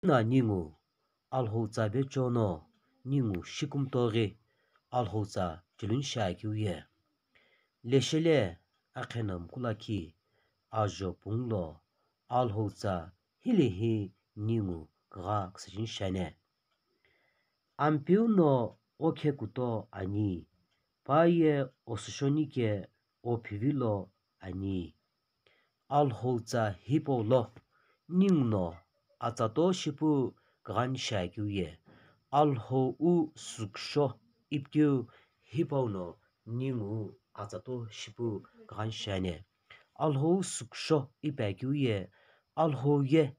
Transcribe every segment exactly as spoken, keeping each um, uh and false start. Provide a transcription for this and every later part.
Na ningu Alhou tsa vecho no ningu shikumtoghi Alhou tsa chiluni shiakeu ye. Leshele akheno mkula khi ajo punglo Alhou tsa hili hi ningu kugha kusajini shiane. Ampeu no okhe kuto ani, pa ye osushoni ke ophivilo ani. Alhou tsa hipau lo ningu no atsato shipu kugha ni shiakeu ye. Alhou u sukusho ipikeu hipau no ningu atsato shipu kugha ni shiane. Alhou sukusho ipiakeu ye. Alhou ye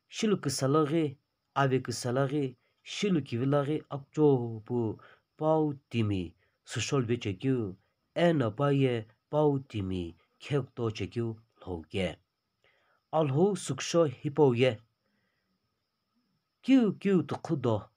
shilu kisa laghi, ave kisa laghi, shilu kivi laghi akucho pu pau timi sushol vechekeu, eno pa ye pau timi khekuto chekeu lhou ke. Alhou sukusho hipau ye kiu kiu tukhudo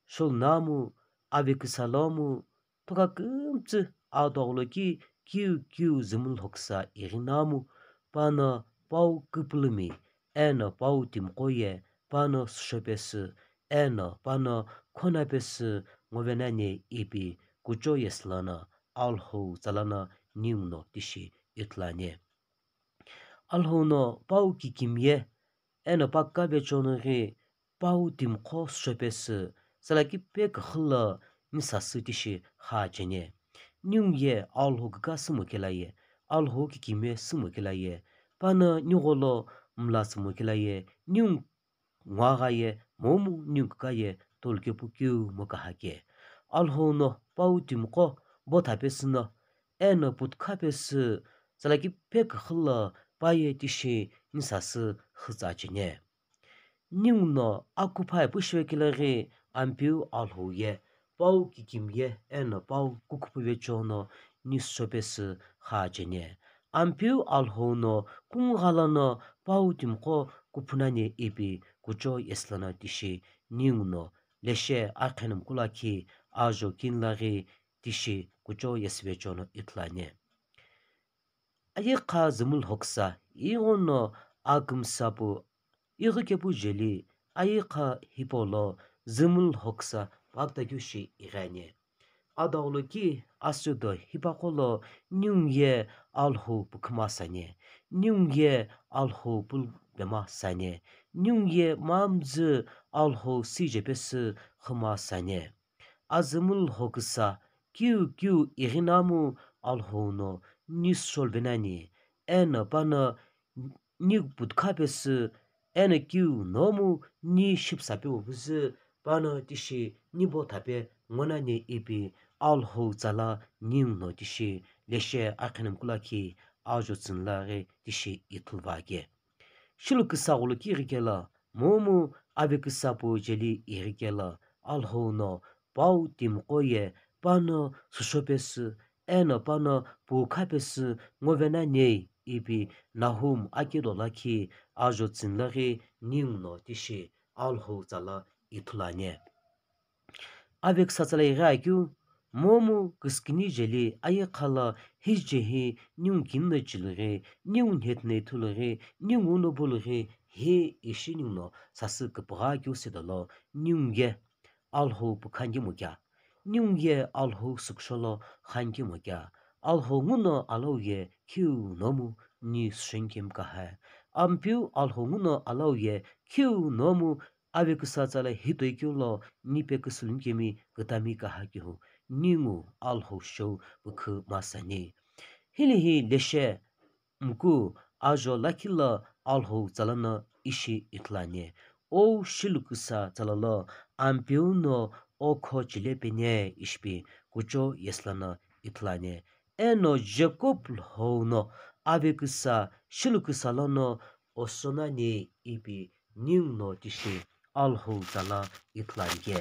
shol namu, ave kisa lomu, toka kümtsü atogholo ki kiu kiu zümülhoksa ighinamu, pano pau küpülümi, eno pau timiqo ye pano sushopesü, eno pano khonapesü ngovenani ipi kucho yesü lono Alhou tsa lono ningu no tishi ithulu ani. Alhou no pau kikimiye eno pa kavecho no ghi pau timiqo sushopesü, tsala kipe küxü lo nisasü tishi xaacheni. Ningu ye Alhou küka sümo kela ye, Alhou kikimiye sümo kela ye, pano nigholo mla sümo kela ye, ningu nguagha ye, momu ningu küka ye, tolukeu pu keu mo kaha ke. Alhou no pau timiqo botha pesü no, eno putukha pesü, tsala kipe küxü lo pa ye tishi nisasü xütsa cheni. Ningu no akupha ipu shivekelaghi Ampeu Alhou ye pau kikimiye eno pau kukuphu vecho no ni sushopesü xaacheni. Ampeu Alhou no kungugha lono pau timiqo kuphu nani ipi kucho yesü lono tishi ningu no leshe akheno mkula khi ajo kini laghi tishi kucho yesü vecho no ithulu ani. Ayekha zümülhoksa ighono akümsa pu ighi kepu jeli ayekha hipau lo zümülhoksa pakütakeu shi ighi ani. Adagholo ki asudo hipaqo lo ningu ye Alhou pukhuma sani, ningu ye Alhou pulbema sani, ningu ye mamzü Alhou sije pesü khuma sani. Azümülho küsa kiu kiu ighinamu Alhou no ni sushol venani, eno pano ni putukha pesü, eno kiu nomu ni shipsa pe upusü, pano tishi ni botha pe ngonani ipi Alhou tsa lo ningu no tishi leshe akheno mkula khi ajo tsünlaghi tishi ithulu va ke. Shilu küsa gholo ki ighi kelo, momu ave küsa pu jeli ighi kelo, Alhou no pau timiqo ye pano sushopesü, eno pano pukha pesü ngovenani ipi Nahum akedo lakhi ajo tsünlaghi ningu no tishi Alhou tsa lo ithulu ani. Ave küsa tsa lo ighi akeu, momu küsükini jeli ayekha lo hije hi ningu kini no chilughi, ningu nhethne ithulughi, ningu no bulughi, hi ishi ningu no sasü küpügha keu sedolo, ningu ye Alhou pukha nkemu kea, ningu ye Alhou sukusho lo kha nkemu kea, Alhou nguno alau ye kiu nomu ni sushenkemu kaha, Ampeu Alhou nguno alau ye kiu nomu ave küsa tsa lo hitoi keu lo ni pe küsüluni kemi kütami kaha kehu, ningu Alhou shou pukhuma sani. Hili hi leshe mku ajo lakhi lo Alhou tsa lono ishi ithulu ani. O shilu küsa tsa lo lo Ampeu no okho chile peni ishi pi kucho yesü lono ithulu ani. Eno Jacob lhou no ave küsa shilu küsa lono osonani ipi ningu no tishi Alhou tsa lo ithulu ani ke.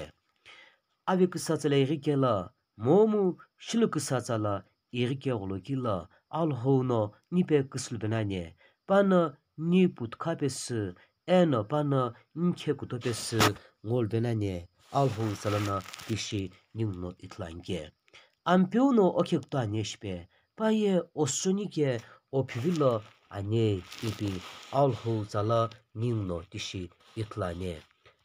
Ave küsa tsa lo ighi kelo, momu shilu küsa tsa lo ighi kegholo ki lo Alhou no ni pe küsülü venani, pano ni putukha pesü, eno pano ni khe kuto pesü ngolu venani, Alhou tsa lono tishi ningu no ithulu ani ke. Ampeu no okhe kuto ani shipe, pa ye osuchoni ke ophivilo ani ipi Alhou tsa lo ningu no tishi ithulu ani.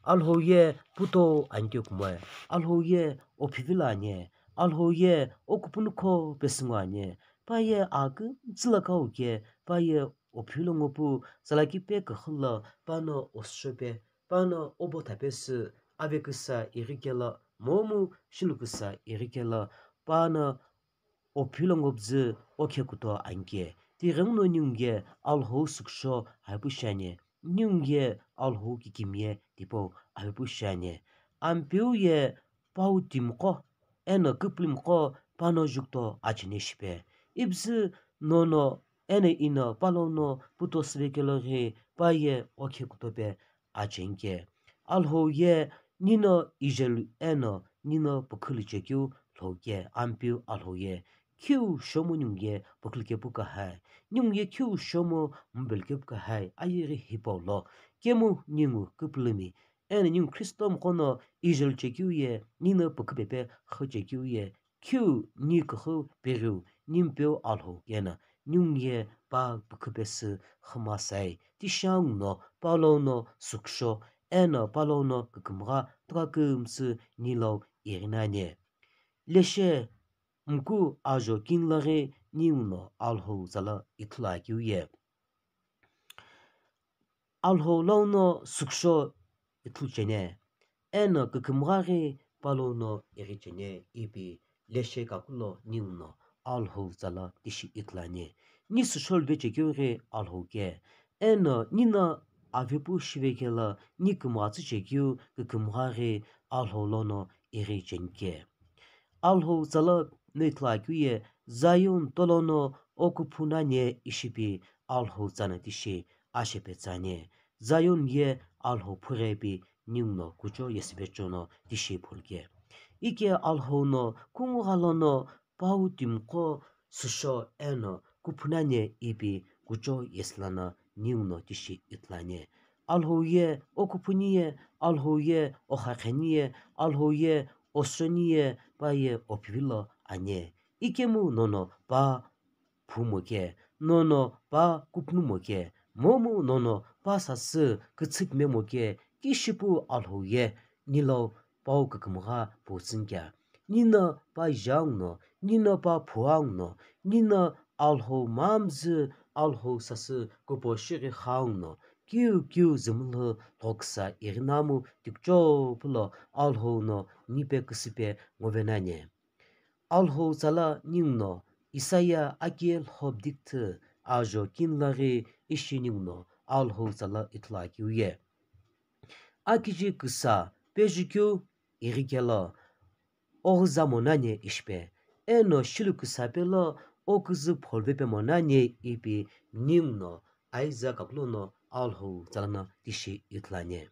Alhou ye puto ani keu kumoe, Alhou ye ophivilo ani, Alhou ye okupunu kho pesü ngo ani, pa ye akümtsü lakau ke, pa ye ophivilo ngo pu, tsala kipe küxü lo, pa no osushope, pa no obo thapesü, ave küsa ighi kelo, momu shilu küsa ighi kelo, pa no ophivilo ngo püzü okhe kuto ani ke, tighenguno ningu ye Alhou sükusho haipu shiani, ningu ye Alhou kikimiye tipau haipu shiani. Ampeu ye pau timiqo, eno küpülümiqo pa no jukuto acheni shipe. Ipüzü nono eno ino pa lono puto süvekelo ghi pa ye okhe kutope acheni ke. Alhou ye nino ijelu eno nino pükhülü chekeu lhou ke, Ampeu Alhou ye khiu shomu ningu ye pükhülü kepu kahai, ningu ye khiu shomu mubelu kepu kahai, ayeghi hipau lo, kemu ningu küpülümi, eno ningu Khristo miqo no ijelu chekeu ye, nino pükhü pepe xü chekeu ye, khiu ni küxü peghiu, ni Mpeu Alhou keno, ningu ye pa pükhü pesü xü masai, tishi anguno pa lono sükusho, eno pa lono kükümgha tokakümsü nilo ighi nani. Leshe mku ajo kinlaghi ninguno Alhou tsala ithulu akeu ye. Alhou lono sükusho ithulu cheni, eno kükümgha ghi pa lono ighi cheni ipi leshe kakulo ninguno Alhou tsala tishi ithulu ani. Ni süsholu vechekeu ghi Alhou ke, eno nino avepu shivekelo ni kümgha tsü chekeu kükümgha ghi Alhou lono ighi cheni ke. Alhou tsala no ithulu akeu ye, Zion tolono okuphu nani ishi pi Alhou tsana tishi ashepe tsani. Zion ye Alhou phughi pi ninguno kucho yesüpe chono tishi phulu ke. Ike Alhou no kungugha lono pau timiqo süsho eno kuphu nani ipi kucho yesü lono ninguno tishi ithulu ani. Alhou ye okuphuni ye, Alhou ye oxakheni ye, Alhou ye osüni ye pa ye ophivilo ani. Ikemu nono pa phumo ke, nono pa kupnumo ke, momu nono pa sasü kütsükmemo ke, kishipu Alhou ye nilo pau kükümgha putsünkea. Nino pa jangno, nino pa phuangno, nino Alhou mamzü, Alhou sasü kupo shighi khangno, kiu kiu zümlü lhoksa ighinamu tikucho pulo Alhou no nipe küsüpe ngovenani. Alhou tsala ninguno Isaiah aki lhobdikthü ajo kinlaghi ishi ninguno Alhou tsala ithulu akeu ye. Akiji küsa pejukeu ighi kelo, oghüzamo nani ishipe, eno shilu küsa pelo oküzü pholvepe mo nani ipi ninguno aiza kakulono Alhou tsala no tishi ithulu ani.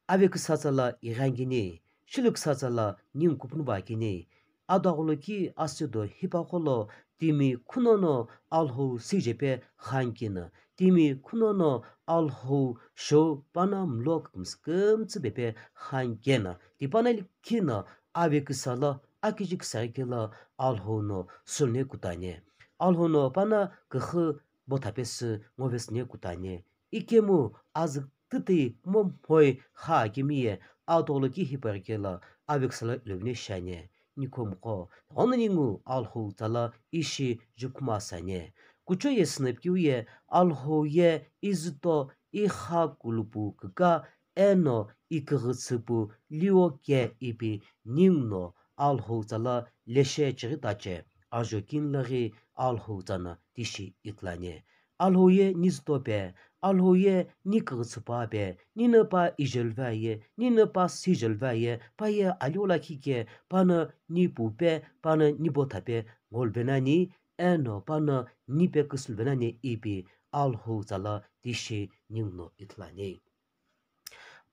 Ave küsa tsala ighi ani kini, shilu küsa tsala ningu kupunu ba kini, ado agholo ki asedo hipaqolo timi khunono Alhou sijepe khan kino, timi khunono Alhou shou pana mlo kümsü kümtsü pepe khan keno, tipana likhino ave küsa lo akiji küsa kelo Alhou no sülne kutani. Alhou no pana küxü botha pesü ngovesüne kutani. Ikemu azü tütüi mophoi kha kemi ye atolo ki hipaghi kelo ave küsa lo ilovine shiani. Nikhomqo, ghenguno ningu Alhou tsala ishi jukhuma sani. Kucho ye sünapikeu ye Alhou ye izüto ikha kulupu küka eno iküghütsüpu liwo ke ipi ninguno Alhou tsala leshe chighi tache ajo kinlaghi Alhou tsana tishi ithulu ani. Alhou ye ni zütope, Alhou ye ni küghütsüpuape, nino pa ijeluve aye, nino pa sijeluve aye, pa ye aliwo lakhi ke, pano ni pupe, pano ni bothape ngoluve nani, eno pano nipe küsüluve nani ipi Alhou tsala tishi ninguno ithulu ani.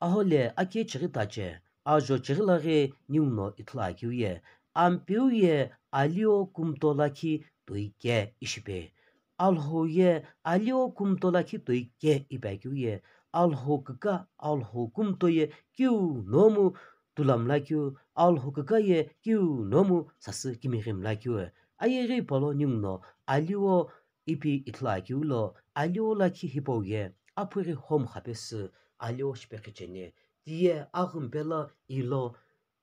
Ahole aki chighi tache, ajo chighi laghi ninguno ithulu akeu ye, Ampeu ye aliwo kumto lakhi toi ke ishipe. Alhou ye aliwo kumto lakhi toi ke ipi akeu ye, Alhou küka, Alhou kumto ye kiu nomu tulamla keu, Alhou küka ye kiu nomu sasü kimighimla keu. Ayeghi palo ninguno aliwo ipi ithulu akeu lo, aliwo lakhi hipau ye aphughi homxapesü aliwo shipe khicheni, tiye aghumpe lo ilo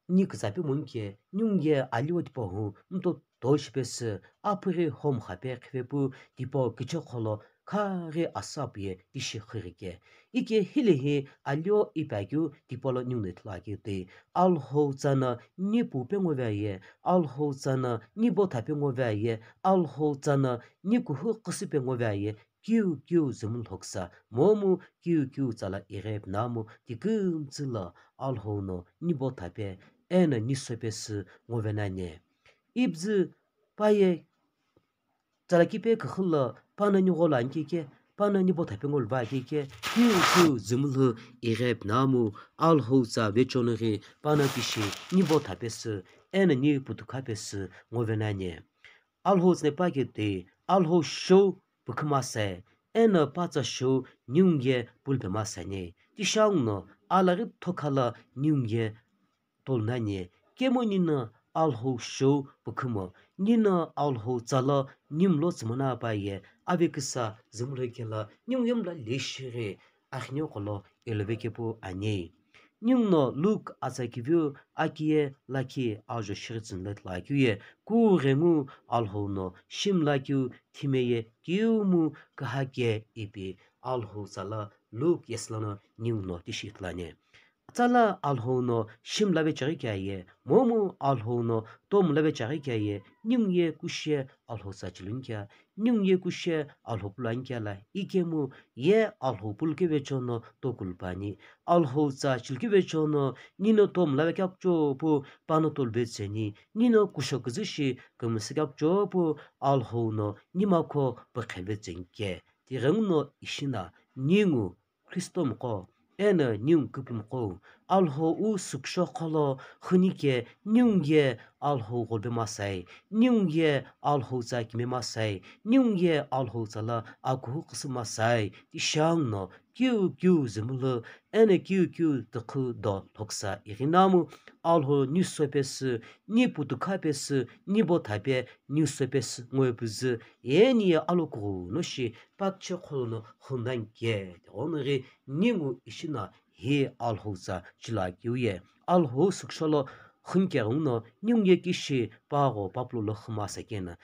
ni kütsape mumke, ningu ye aliwo tipau hu mto to shipesü, apughi homkha pe qhipepu tipau kichekho lo khaghi asapu ye tishi khirike. Ike hilehi alio ipi akeu tipau lo ningu no ithulu akeu toi, Alhou tsa no ni pu pe ngovi aye, Alhou tsa no ni botha pe ngovi aye, Alhou tsa no ni kuhu qüsü pe ngovi aye, kiu kiu zümlhoksa, momu kiu kiu tsala ighe pünamu tikümtsü lo Alhou no ni botha pe eno ni sope sü ngovenani. Ipzü paye tsala kipe küxü lo pano ni gholo ani keke, pano ni botha pe ngolu va keke, kiu kiu zümlhü ighe pünamu Alhou tsa vechonughi pano tishi ni botha pe sü eno ni putukha pe sü ngovenani. Alhou tsüne pa ketoi, Alhou shou püküma sai, eno patsa shou ningu ye pulupema sani. Tishangu no alaghi thokha lo ningu ye tolunani. Kemu nino Alhou shou pükümo, nino Alhou tsa lo nimlo tsümana pa ye, aveküsa zümlhokelo ningu ye mla leshighi axineo qolo iloveke pu ani. Ningu no Luke atsa kiviu akiye lakhi ajo shighi tsünlo ithulu akeu ye, kughengu Alhou no shimla keu thime ye kiumu kühake ipi Alhou tsa lo Luke yesü lono ningu no tishi ithulu ani. Tsala Alhou no shimla vechaghi kea ye, momu Alhou no tomla vechaghi kea ye, ningu ye kushe Alhou tsa chiluni kea, ningu ye kushe Alhou pulu ani kea la, ikemu ye Alhou pulu kevecho no tokulu püani. Alhou tsa chilu kevecho no nino tomla vekea kuchopu pano tolu vetseni, nino kusho küzü shi kümsü kea kuchopu Alhou no nimakho püqhe vetseni ke. Tighengu no ishi no ningu Khristo mqo, eno ningu küpü mqo, Alhou sükusho qholo xünike, ningu ye Alhou gholo pe masai, ningu ye Alhou tsa kime masai, ningu ye Alhou tsa lo akuhu qüsü masai, tishangu no kiu kiu zümlhü, eno kiu kiu tükhü do lhoksa ighinamu, Alhou ni sope sü, ni putukha pe sü, ni botha pe, ni sope sü ngoyi püzü, eni ye alokughu no shi, pakche qholo no xundanke, tighenughi ningu ishi no hi Alhou tsa chilakeu ye. Alhou sükusho lo xünike ghenguno ningu ye kishi pagho papulo lo xü masa keno,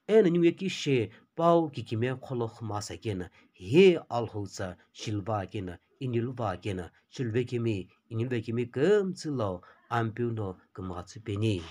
eno ningu ye kishi pau kikime qholo xü masa keno, hi Alhou tsa chiluva keno, iniluva keno, chiluvekemi, iniluvekemi kümtsü lo Ampeu no kümgha tsüpeni.